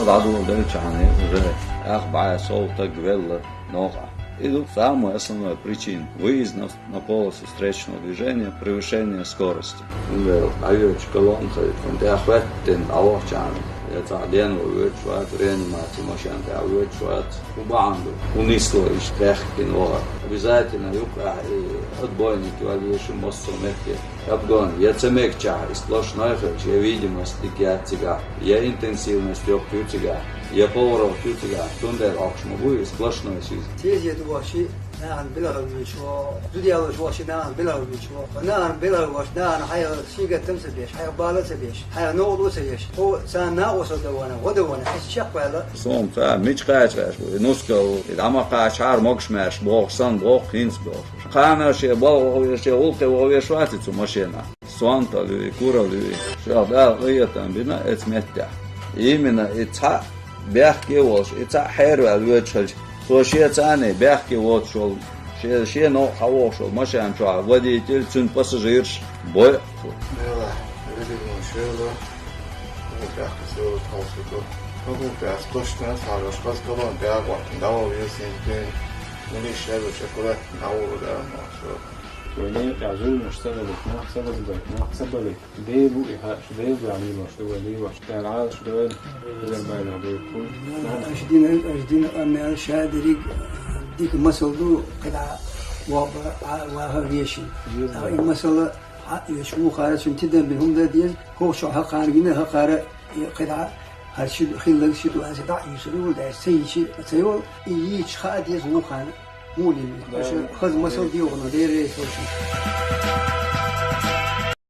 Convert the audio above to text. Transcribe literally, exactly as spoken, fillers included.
ДӀадоладелча хана уже ах бӀаь сов таг велла новкъа. И ду самая основная причина выезда на полосу встречного движения — превышение скорости. Цундела дӀайоьдуш колонна хилча, цунна тӀехӀоьттина дӀавахча хана, я цхьа денна воьдуш вац, реанимаци машен тӀехь воьдуш вац. ХӀун бахьана ду? ХӀун нисло иштта баьхкина вахар? Обязательно юкъахь и отбойник вала еза массо а метте. Обгон, я ца мегачахь, и сплошной хилча, я видимость дика яц цигахь, я интенсивность йоккха ю цигахь, я поворот ю цигахь, цундела Ӏохкуш ма бу и сплошной шиз. Тезет вахчи нахана белхар вуьйчу, зуда яллуш вахчи нахана белхар вуьйчу, нахана белхар вахчи нахана хьайга сингаттам ца беш, хьайга бала ца беш, хьайга новкъа ца еш. Хьо царна накъостал дан вана, гӀо дан вана, хьайца чекхваьлла. Суна ца мича кхача веш ву, и нускал, и дӀа ма кхачахьара могуш маьрша бохуш санна боху, хӀинца бохуш. Кхана шен балха вахавеш, шен гӀуллакхе вахавеш вац и цу машенахь. Сонталуьй, куралуьй, шех Дала къинхетам бина эцу меттехь. Именно и цхьаъ бехке а волуш, и цхьаъ хьераваьлла воьдуш хилча, цо шен царний бехке воцуш волу, шен, шен новкъа хьан вохуш волу машен чохь водитель, цуьнан пассажираш бойу. Делахь, религион шела, хӀун тӀехь кхин севлла тхалсуьйту. ХӀун тӀехь кхочна схьалош, хаза колонна тӀехь а гӀоттина, дӀавала веза синтен, милиша шаьррачу аккуратно дӀавала дара ма со. Вай некъа тӀехь зуламаш ца далийта, нах ца базбайта, нах ца балийта. Дела ву и хьаъаш, Дела дуьхьа лелош ду вай, лелош. Дала Ӏалаш дойла, Дела байлах дойла. Аша дина, аша дина къамел ша дерриг дика масал ду, кхидӀа ваха, ваха вешин. Ткъа и масала хьаъ йоьшу вукхара, цуьнан тидам бина хӀума дан деза, хӀокху чохь хӀокхара гина, хӀокхара и кхидӀа хӀара ши хилларг ситуация дӀа а йийшина, вур даьлча ца йийчи, ца йолу, и йийча хаа деза вукхана. Муха лелийна? Аша хаза масал дехуна, Дела реза хуьлда шуна.